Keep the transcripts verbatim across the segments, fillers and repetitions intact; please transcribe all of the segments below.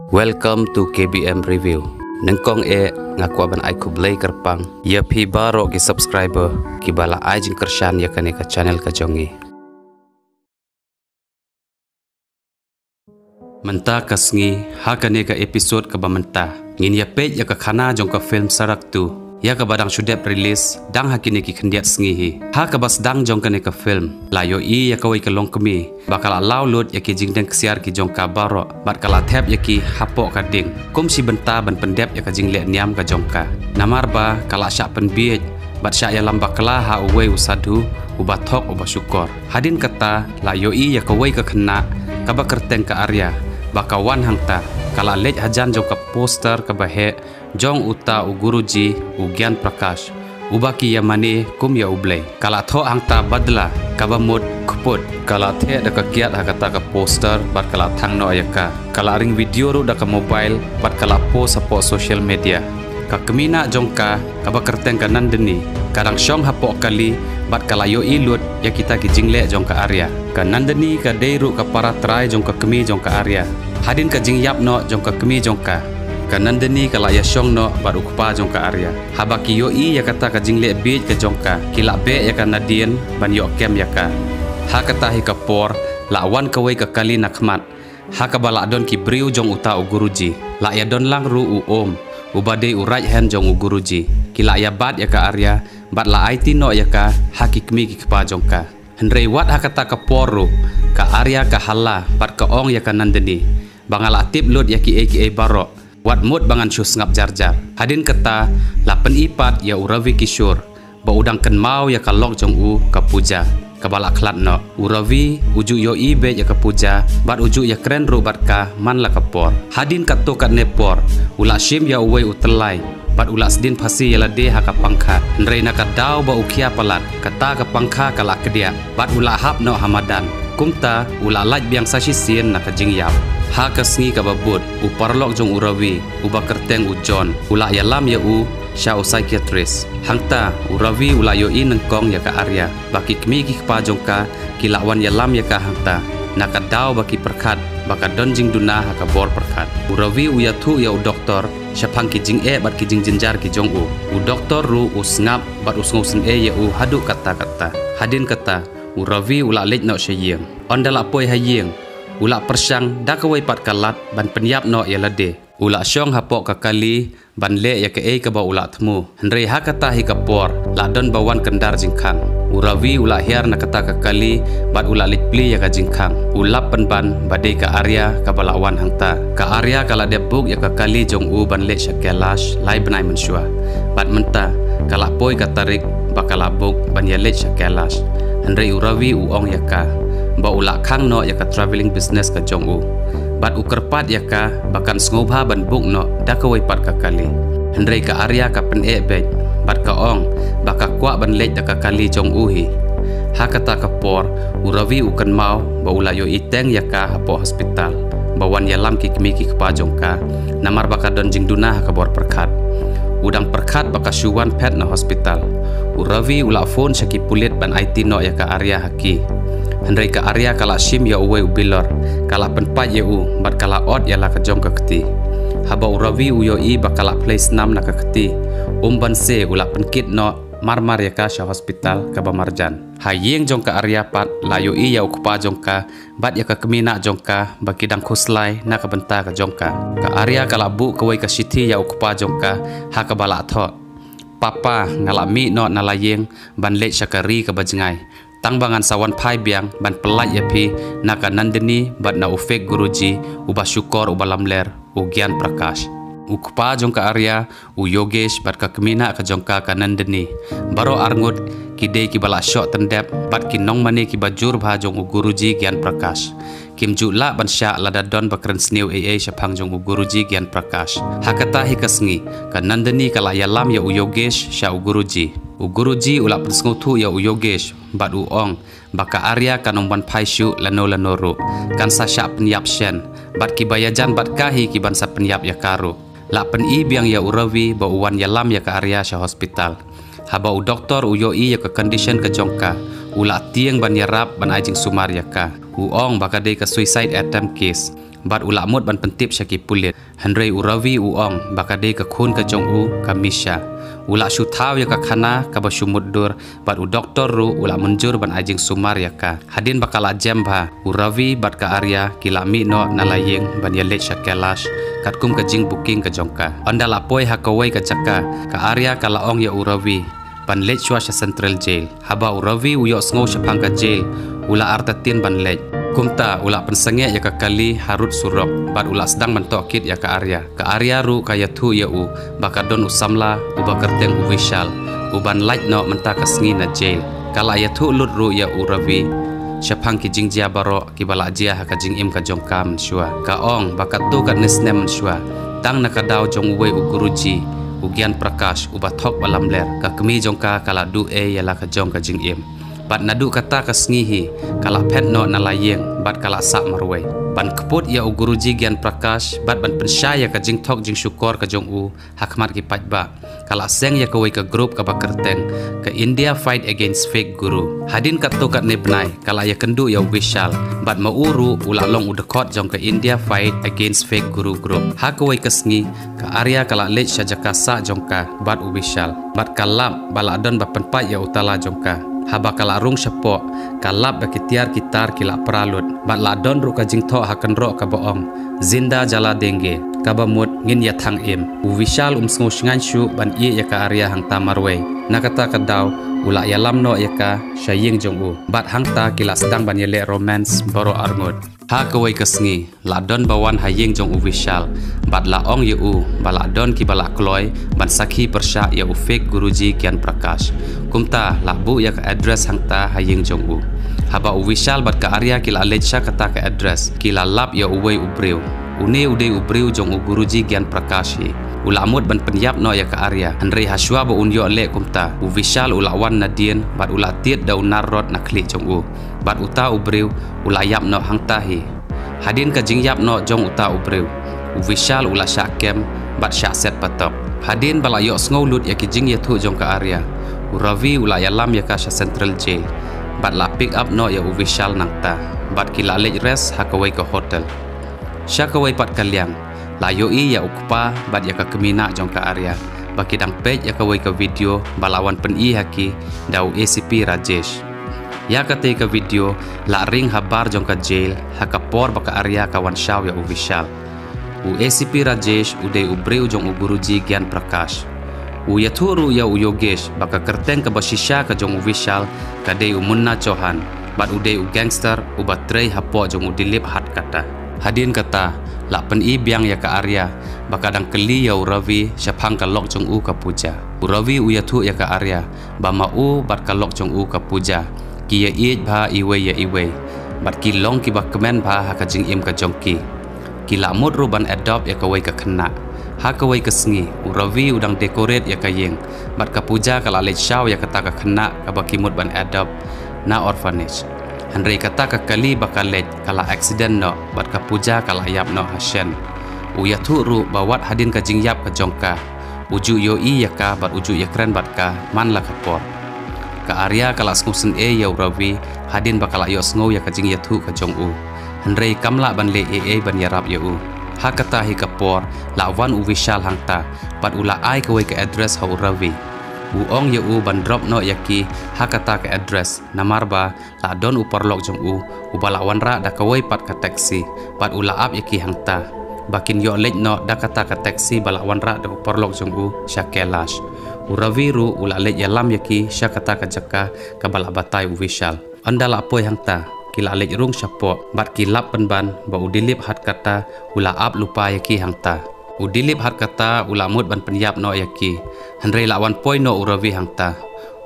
Welcome to K B M Review. Nyngkong eh nga kwah ban ai khublei kyrpang ïa phi baroh ki subscriber kiba la ai jingkyrshan ïa kane ka channel ka jong ngi. Mynta ka sngi, ha kane ka episode kaba mynta, ngin ïa peit ïa ka khana jong ka film Sarak two, ïa kaba dang shu dep release dang ha kine ki khyndiat sngi hi. Ha kaba sdang jong kane ka film, la ïohi ïa kawei ka longkmie ba ka la law lut ïa ki jingdeng ksiar ki jong ka baroh, bad ka la thep ïa ki hapoh ka ding kum shi bynta ban pyndep ïa ka jingleh niam ka jong ka. Namar ba ka la shah pynbiej bad shah ïalam bakla ha uwei u sadhu uba thok uba shukor. Hadien kata, la ïohi ïa kawei ka khynnah kaba kyrteng ka Arya ba ka wan hangta. Ka la leit hajan jong ka poster kaba heh jong uta u Guruji, u Gyan Prakash, uba ki ïa mane kum ïa u Blei. Ka la thoh hangta badla, kaba mut kput. Ka la theh da ka kiad ha kata ka poster bad ka la thang noh ïa ka. Ka la ring video ruh da ka mobile bad ka la post hapoh social media. Ka kmie nah jong ka kaba kyrteng ka Nandini ka dang shong hapoh kali bad ka la ïohi lut ïa kita ki jingleh jong ka Arya. Ka Nandini ka dei ruh ka para trai jong ka kmie jong ka Arya. Hadien ka jingïap noh jong ka kmie jong ka, ka Nandini ka la ïa shong noh bad u kpa jong ka Arya. Haba ki ïohi ïa kata ka jingleh bieit ka jong ka, ki la beh ïa ka nadien ban ïoh kem ïa ka. Ha kata hi ka por, la wan kawei ka kali na khmat, ha kaba la don ki briew jong uta u Guruji. La ïa don lang ruh u Om, uba dei u right hand jong u Guruji. Ki la ïa bat ïa ka Arya bad la aiti noh ïa ka ha ki kmie ki kpa jong ka. Hynrei wat ha kata ka por ruh, ka Arya ka hala bad ka ong ïa ka Nandini ba nga la tip lut ïa kiei kiei baroh. Wat mut ba ngan shu sngap jar jar. Hadien kata, la pyni pat ïa u Ravi Kishore ba u dang kynmaw ïa ka lok jong u ka Pooja kaba la khlad noh. U Ravi u ju ïohi beit ïa ka Pooja bad u ju ïakren ruh bad ka man la ka por. Hadien katto katne por, u la shim ïa uwei u tyllai bad u la sdien phasi ïa lade ha ka pangkha. Hynrei na ka daw ba u khia palat, kata ka pangkha ka la kdiah bad u la hap noh ha madan. Kumta u la lait biang sa shisien na ka jingïap. Ha ka sngi kaba bud, u paralok jong u Ravi, uba kyrteng u John, u la ïalam ïa u sha u psychiatrist. Hangta u Ravi u la ïohi nyngkong ïa ka Arya ba ki kmie ki kpa jong ka ki la wan ïalam ïa ka hangta, na ka daw ba ki pyrkhat ba ka don jingduna ha ka bor pyrkhat. U Ravi u ïathuh ïa u doktor shaphang ki jingeh bad ki jingjynjar ki jong u. U doktor ruh u sngap bad u sngewsynei ïa u haduh katta katta. Hadien kata, u Ravi u la leit noh sha ïing. Ynda la poi ha ïing, u la pyrshang da kawei pat ka lad ban pynïap noh ïa lade. U la shong hapoh ka kali ban leh ïa kaei kaba u la thmu. Hynrei ha kata hi ka por, la don ba wan kyndar jingkhang. U Ravi u la hiar na kata ka kali bad u la leit plie ïa ka jingkhang. U lap pynban ba dei ka Arya kaba la wan hangta. Ka Arya ka la dep book ïa ka kali jong u ban leit sha Kailash lai bnai mynshuwa. Bad mynta ka la poi ka tarik ba ka la book ban ïa leit sha Kailash. Hynrei u Ravi u ong ïa ka ba u la khang noh ïa ka travelling business ka jong u. Bad u kyrpad ïa ka ba kan sngewbha ban book noh da kawei pat ka kali. Hynrei ka Arya ka pyneh beit bad ka ong ba ka kwah ban leit da ka kali jong u hi. Ha kata ka por, u Ravi u kynmaw ba u la ïohi teng ïa ka hapoh hospital ba wan ïalam ki kmie ki kpa jong ka, namar ba ka don jingduna ha ka bor pyrkhat. U dang pyrkhat ba ka shu wan phet na hospital, u Ravi u la phone sha ki pulit ban aiti noh ïa ka Arya ha ki. Hynrei ka Arya ka la shim ïa uwei u bilor, ka la pynpait ïa u bad ka la ot ïa la ka jong ka kti. Haba u Ravi u ïohi ba ka la plie snam na ka kti, um banse u la pynkit noh marmar ïa ka sha hospital kaba marjan. Ha ïing jong ka Arya pat la ïohi ïa u kpa jong ka bad ïa ka kmie nah jong ka ba ki dang khuslai na ka bynta ka jong ka. Ka Arya ka la buh kawei ka shithi ïa u kpa jong ka, ha kaba la thoh: Papa, nga la mih noh na la ïing ban leit sha ka ri kaba jngai, tang ba ngan sa wan phai biang ban pyllait ïa phi na ka Nandini bad na u fake Guruji uba shukor uba lamler, u Gyan Prakash. U kpa jong ka Arya, u Yogesh, bad ka kmie nah ka jong ka, ka Nandini, baroh arngut ki dei kiba la shoh tyndep bad ki nongmane kiba jur bha jong u Guruji Gyan Prakash. Kim ju lah ban shah lada don ba kren sniew ei ei shaphang jong u Guruji Gyan Prakash. Ha kata hi ka sngi, ka Nandini ka la ïalam ïa u Yogesh sha u Guruji. U Guruji u la pynsngewthuh ïa u Yogesh bad u ong ba ka Arya kan ym wan phai shuh lano lano ruh, kan sa shah pynïap shen, bad kiba ïajan bad ka hi ki ban sa pynïap ïa ka ruh. La pyni biang ïa u Ravi ba u wan ïalam ïa ka Arya sha hospital. Haba u doktor u ïohi ïa ka condition ka jong ka, u la tieng ban ïarap ban ai jingsumar ïa ka. U ong ba ka dei ka suicide attempt case. bad u la mut ban pyntip sha ki pulit. Hynrei u Ravi u ong ba ka dei ka khun ka jong u ka Misha. U la shu thaw ïa ka khana kaba shu mutdur bad u doktor ruh u la mynjur ban ai jingsumar ïa ka. Hadien ba ka la jem bha, u Ravi bad ka Arya ki la mih noh na la ïing ban ïaleit sha Kailash katkum ka jingbooking ka jong ka. Ynda la poi ha kawei ka jaka, ka Arya ka la ong ïa u Ravi ban leit shuwa sha Central Jail. Haba u Ravi u ïohsngew shaphang ka jail, u la artatien ban leit. Kumta u la pynsangeh ïa ka kali harud surok bad u la sdang ban tohkit ïa ka Arya. Ka Arya ruh ka ïathuh ïa u ba ka don u samla uba kyrteng u Vishal, uban lait noh mynta ka sngi na jail. Ka la ïathuh lut ruh ïa u Ravi shaphang ki jingjia baroh kiba la jia ha ka jingim ka jong ka mynshuwa. Ka ong ba katto katne snem mynshuwa, tang na ka daw jong uwei u guruji u Gyan Prakash uba thok ba lamler, ka kmie jong ka ka la duh ei ïa la ka jong ka jingim. Bad naduh kata ka sngi hi, ka la phet noh na la ïing bad ka la sah marwei. Ban kput ïa u guruji Gyan Prakash bad ban pynshai ïa ka jingthok jingshukor ka jong u ha khmat ki paidbah, ka la seng ïa kawei ka group kaba kyrteng ka India Fight Against Fake Guru. Hadien katto katne bnai, ka la ïakynduh ïa u Vishal bad ma u ruh u la long u dkhot jong ka India Fight Against Fake Guru group. Ha kawei ka sngi, ka Arya ka la leit sha jaka sah jong ka bad u Vishal bad ka lap ba la don ba pynpait ïa u tala jong ka. Haba ka la rung shapoh, ka lap ba ki tiar ki tar ki la pra lut bad la don ruh ka jingthoh ha kynroh kaba ong, "Zinda jala denge," kaba mut, "Ngin ïa thang im." U Vishal um sngew shngaiñ shuh ban ïeh ïa ka Arya hangta marwei. Na kata ka daw, u la ïalam noh ïa ka sha ïing jong u bad hangta ki la sdang ban ïaleh romance baroh arngut. Ha kawei ka sngi, la don ba wan ha ïing jong u Vishal bad la ong ïa u ba la don kiba la kloi ban sakhi pyrshah ïa u fake guruji Gyan Prakash. Kumta la buh ïa ka address hangta ha ïing jong u. Haba u Vishal bad ka Arya ki la leit sha kata ka address, ki la lap ïa uwei u briew. Une u dei u briew jong u guruji Gyan Prakash hi. U la mut ban pynïap noh ïa ka Arya, hynrei ha shuwa ba un ïoh leh kumta, u Vishal u la wan nadien bad u la tied da u nar rod na khlieh jong u. Bad uta u briew u la ïap noh hangta hi. Hadien ka jingïap noh jong uta u briew, u Vishal u la shah kem bad shah set patok. Hadien ba la ïohsngew lut ïa ki jingïathuh jong ka Arya, u Ravi u la ïalam ïa ka sha Central Jail bad la pick up noh ïa u Vishal nangta bad ki la leit rest ha kawei ka hotel. Sha kawei pat ka liang, la ïohi ïa u kpa bad ïa ka kmie jong ka Arya ba ki dang peit ïa kawei ka video ba la wan pyni ha ki da u A C P Rajesh. Ïa katei ka video la ring ha bar jong ka jail ha ka por ba ka Arya ka wan shaw ïa u Vishal. U A C P Rajesh u dei u briew jong u guruji Gyan Prakash. U ïathuh ruh ïa u Yogesh ba ka kyrteng kaba shisha ka jong u Vishal ka dei u Munna Chauhan bad u dei u gangster uba trei hapoh jong u Dilip Hatkata. Hadien kata, la pyni biang ïa ka Arya ba ka dang kylli ïa u Ravi shaphang ka lok jong u ka Pooja. U Ravi u ïathuh ïa ka Arya ba ma u bad ka lok jong u ka Pooja ki ïaieit bha iwei ïa iwei bad ki long kiba kmen bha ha ka jingim ka jong ki. Ki la mut ruh ban adopt ïa kawei ka khynnah. Ha kawei ka sngi, u Ravi u dang decorate ïa ka ïing bad ka Pooja ka la leit shaw ïa kata ka khynnah kaba ki mut ban adopt na orphanage. Hynrei kata ka kali ba ka leit ka la accident noh bad ka Pooja ka la ïap noh ha shen. U ïathuh ruh ba wat hadien ka jingïap ka jong ka, u ju ïohi ïa ka bad u ju ïakren bad ka man la ka por. Ka Arya ka la sngewsynei ïa u Ravi hadien ba ka la ïohsngew ïa ka jingïathuh ka jong u. Hynrei kam lah ban leh ei ei ban ïarap ïa u. Ha kata hi ka por, la wan u Vishal hangta bad u la ai kawei ka address ha u Ravi. U ong ïa u ban drop noh ïa ki ha kata ka address, namar ba la don u paralok jong u uba la wanrah da kawei pat ka taxi bad u la ap ïa ki hangta ba kin ïoh leit noh da kata ka taxi ba la wanrah da u paralok jong u sha Kailash. U Ravi ruh u la leit ïalam ïa ki sha kata ka jaka kaba la batai u Vishal. Ynda la poi hangta, ki la leit rung shapoh bad ki lap pynban ba u Dilip Hatkata u la ap lypa ïa ki hangta. U Dilip Hatkata u la mut ban pynïap noh ïa ki, hynrei la wan poi noh u Ravi hangta.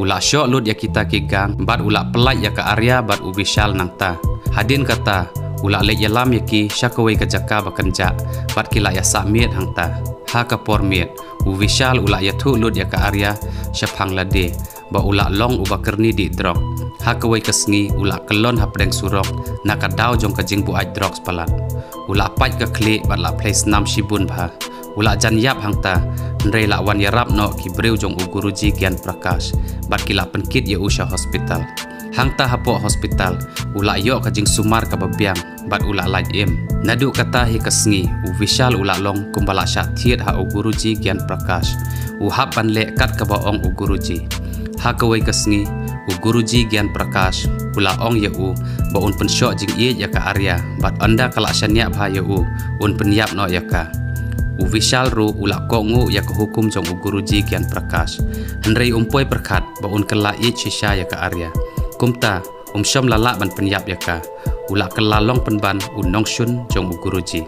U la shoh lut ïa kita ki gang bad u la pyllait ïa ka Arya bad u Vishal nangta. Hadien kata, u la leit ïalam ïa ki sha kawei ka jaka ba kynjah bad ki la ïasah miet hangta. Ha ka por miet, u Vishal u la ïathuh lut ïa ka Arya shaphang lade ba u la long uba kyrni dih drok. Ha kawei ka sngi u la kyllon hapdeng surok na ka daw jong ka jingbuaid drugs palat. U la pait ka khlieh bad la plie snam shibun bha. U la jan ïap hangta, hynrei la wan ïarap noh ki briew jong u Guruji Gyan Prakash bad ki la pynkit ïa u sha hospital. Hangta hapoh hospital, u la ïoh ka jingsumar kaba biang, bad u la lait im. Naduh kata hi ka sngi, u Vishal u la long kumba la shah thied ha u Guruji Gyan Prakash. U hap ban leh kat kaba ong u Guruji. Ha kawei ka sngi, u Guruji Gyan Prakash, u la ong ïa u, ba un pynshoh jingïeit ïa ka Arya, bad ynda ka la shaniah bha ïa u, un pynïap noh ïa ka. U Vishal ruh, u la kohnguh ïa ka hukum jong u Guruji Gyan Prakash. Hynrei um poi pyrkhat, ba un kylla ïeit shisha ïa ka Arya. Kumta, um shym la lah ban pynïap ïa ka. U la kylla long pynban u nongshun jong u Guruji.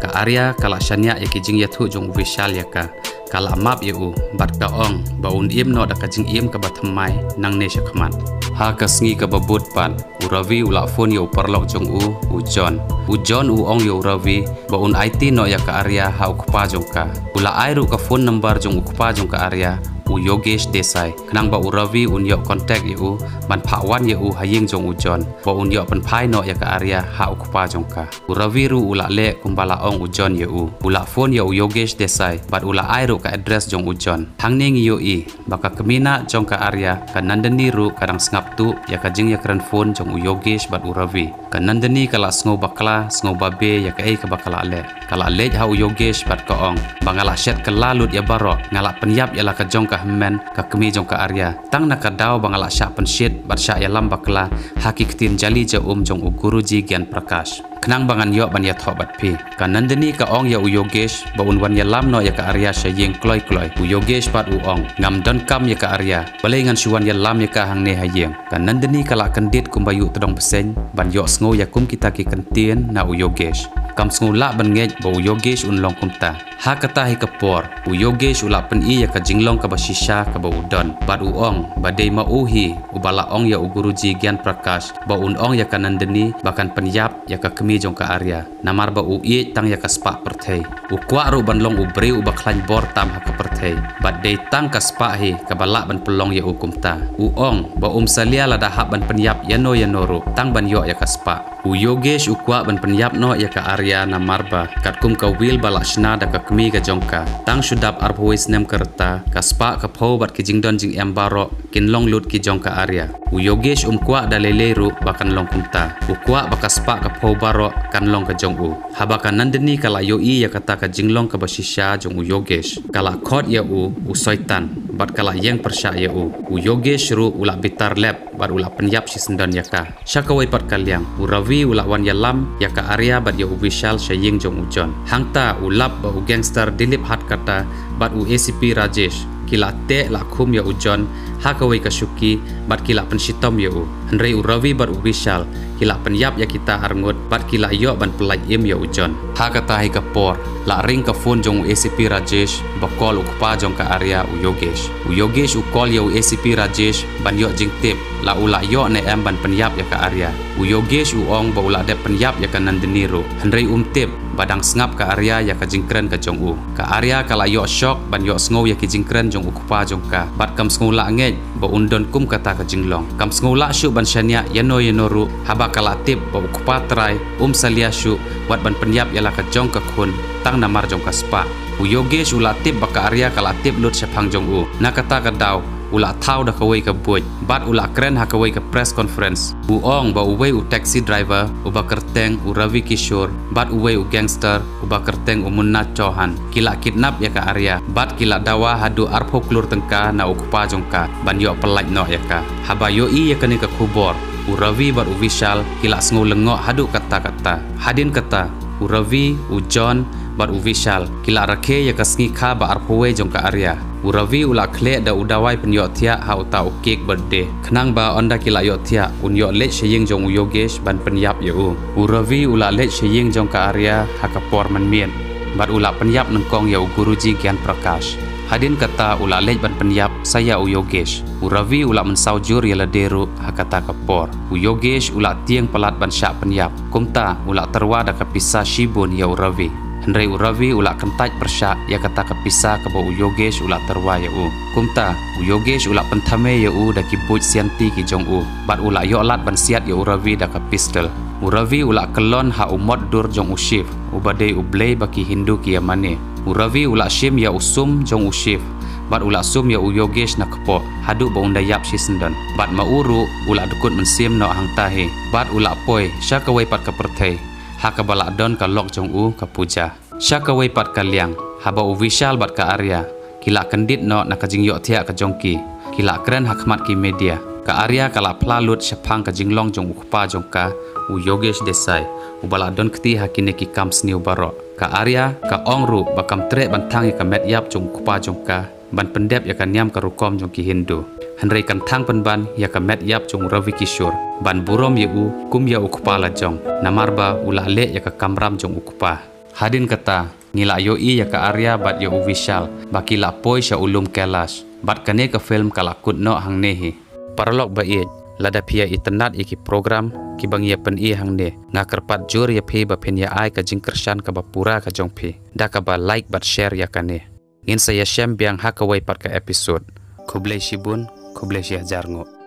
Ka Arya, ka la shaniah ïa ki jingïathuh jong u Vishal ïa ka. Ka la map ïa u, bad ka ong, ba un im noh da ka jingim kaba thymmai, nangne shakhmat. Ha ka sngi kaba bud pat, u Ravi u la phone ïa u paralok jong u, u John. U John u ong ïa u Ravi, ba un aiti noh ïa ka Arya ha u kpa jong ka. U la ai ruh ka phone number jong u kpa jong ka Arya, u Yogesh Desai. Khnang ba u Ravi un ïoh contact ïa u, ban phah wan ïa u ha ïing jong u John. Ba un ïoh pynphai noh ïa ka Arya ha u kpa jong ka. U Ravi ruh u la leh kumba la ong u John ïa u. U la phone ïa u Yogesh Desai, bad u la ai ruh ka address jong u John. Hangne ngi ïohi, ba ka kmie nah jong ka Arya, ka Nandini ruh ka dang sngap tuh, ïa ka jingïakren phone jong u Yogesh bad u Ravi. Ka Nandini ka la sngew bakla, sngew babe, ïa kaei kaba ka la leh. Ka la leit ha u Yogesh bad ka ong. Ba nga la shet kylla lut ïa baroh, nga la pynïap ïa la ka jong ka hynmen, ka kmie jong ka Arya. Tang na ka daw ba nga la shah pynshit, bad shah ïalam bakla, ha ki ktien jali ja um jong u Guruji Gyan Prakash. Khnang ba ngan ïoh ban ïathoh bad phi. Ka Nandini ka ong ïa u Yogesh, ba un wan ïalam noh ïa ka Arya sha ïing kloi kloi. U Yogesh pat u ong. Ngam donkam ïa ka Arya. Balei ngan shu wan ïalam ïa ka hangne ha ïing. Ka Nandini ka la kyndit kumba ïuh tdong bseiñ, ban ïohsngew ïa kum kita ki kyntien na u Yogesh. Kam sngew lah ban ngeit ba u Yogesh un long kumta. Ha kata hi ka por, u Yogesh u la pyni ïa ka jinglong kaba shisha kaba u don. Bad u ong, ba dei ma u hi, uba la ong ïa u Guruji Gyan Prakash, ba un ong ïa ka Nandini, ba kan pynïap ïa ka kmie jong ka Arya. Namar ba u ïeit tang ïa ka spah pyrthei. U kwah ruh ban long u briew uba khlaiñ bor tam ha ka pyrthei. Bad dei tang ka spah hi kaba lah ban pynlong ïa u kumta. U ong, ba um salia lada hap ban pynïap ïano ïano ruh, tang ban ïoh ïa ka spah. U Yogesh u kwah ban pynïap noh ïa ka Arya namar ba, katkum ka will ba la shna da ka kmie ka jong ka. Tang shu dap arphew wei snem ka rta, ka spah ka phew bad ki jingdon jingem baroh, kin long lut ki jong ka Arya. U Yogesh um kwah da lei lei ruh ba kan long kumta. U kwah ba ka spah ka phew baroh kan long ka jong u. Haba ka Nandini ka la ïohi ïa kata ka jinglong kaba shisha jong u Yogesh. Ka la khot ïa u, u soitan, bad ka la ïeng pyrshah ïa u. U Yogesh ruh u la bitar lep, bad u la pynïap shisyndon ïa ka. Sha kawei pat ka liang, u Ravi u la wan ïalam, ïa ka Arya bad ïa u Vishal sha ïing jong u John. Hangta u lap ba u gangster Dilip Hatkata, bad u A C P Rajesh, ki la teh la khum ïa u John, ha kawei ka shuki, bad ki la pynshitom ïa u. Hynrei u Ravi bad u Vishal, ki la pynïap ïa kita arngut, bad ki la ïoh ban pyllait im ïa u John. Ha kata hi ka por, la ring ka phone jong u A C P Rajesh, ba call u kpa jong ka Arya u Yogesh. U Yogesh u call ïa u A C P Rajesh, ban ïoh jingtip, la u la ïoh ne em ban pynïap ïa ka Arya. U Yogesh u ong ba u la dep pynïap ïa ka Nandini ruh. Hynrei um tip, ba dang sngap ka Arya ïa ka jingkren ka jong u. Ka Arya ka la ïoh shock, ban ïohsngew ïa ki jingkren jong u kpa jong ka. Bad kam sngew lah ngeit, ba un don kum kata ka jinglong. Kam sngew lah shuh ban shaniah, ïano ïano ruh, haba ka la tip, ba u kpa trai, um salia shuh, wat ban pynïap ïa la ka jong ka khun, tang namar jong ka spah. U Yogesh u la tip ba ka Arya ka la tip lut shaphang jong u. Na kata ka daw, u la thaw da kawei ka buit. Bad u la kren ha kawei ka press conference. U ong ba uwei u taxi driver, uba kyrteng u Ravi Kishore, bad uwei u gangster, uba kyrteng u Munna Chauhan. Ki la kidnap ïa ka Arya, bad ki la dawa haduh arphew klur tyngka na u kpa jong ka, ban ïoh pyllait noh ïa ka. Haba ïohi ïa kane ka khubor, u Ravi bad u Vishal, ki la sngew lyngngoh haduh katta katta. Hadien kata, u Ravi, u John, bad u Vishal, ki la rakhe ïa ka sngi kha ba arphew wei jong ka Arya. U Ravi u la khleh da u dawai pynïohthiah ha uta u cake birthday. Khnang ba ynda ki la ïohthiah, un ïoh leit sha ïing jong u Yogesh ban pynïap ïa u. U Ravi u la leit sha ïing jong ka Arya ha ka por mynmiet. Bad u la pynïap nyngkong ïa u Guruji Gyan Prakash. Hadien kata u la leit ban pynïap sa ïa u Yogesh. U Ravi u la mynsaw jur ïa lade ruh ha kata ka por. U Yogesh u la tieng palat ban shah pynïap. Kumta u la tyrwa da ka pisa shibun ïa u Ravi. Hynrei u Ravi u la kyntait pyrshah ïa kata ka pisa kaba u Yogesh u la tyrwa ïa u. Kumta, u Yogesh u la pynthame ïa u da ki buit sianti ki jong u. Bad u la ïoh lad ban siat ïa u Ravi da ka pistol. U Ravi u la kyllon ha u mot dur jong u Shiv, uba dei u blei ba ki Hindu ki ïa mane. U Ravi u la shim ïa u sum jong u Shiv. bad u la sum ïa u Yogesh na kpoh haduh ba un da ïap shisyndon. Bad ma u ruh u la dkut mynsiem noh hangta hi bad u la poi sha kawei pat ka pyrthei ha kaba la don ka lok jong u ka Pooja. Sha kawei pat ka liang, haba u Vishal bad ka Arya ki la kyndit noh na ka jingïohthiah ka jong ki, ki la kren ha khmat ki media. Ka Arya ka la phla lut shaphang ka jinglong jong u kpa jong ka, u Yogesh Desai, uba la don kti ha kine ki kam sniew baroh. Ka Arya ka ong ruh ba kam treh ban thang ïa ka met ïap jong u kpa jong ka ban pyndep ïa ka niam ka rukom jong ki Hindu. Hynrei kan thang pynban ïa ka met ïap jong u Ravi Kishore ban burom ïa u kum ïa u kpa la jong, namar ba u la leh ïa ka kamram jong u kpa. Hadien kata, ngi la ïohi ïa ka Arya bad ïa u Vishal ba ki la poi sha u lum Kailash. Bad kane ka film ka la kut noh hangne hi. Paralok ba ïeit, lada phi ïa itynnad ïa ki program kiba ngi ïa pyni hangne, nga kyrpad jur ïa phi ba phin ïa ai ka jingkyrshan kaba pura ka jong phi da kaba like bad share ïa kane. Ngin sa ïashem biang ha kawei pat ka episode. Khublei shibun, khublei shihajar nguh.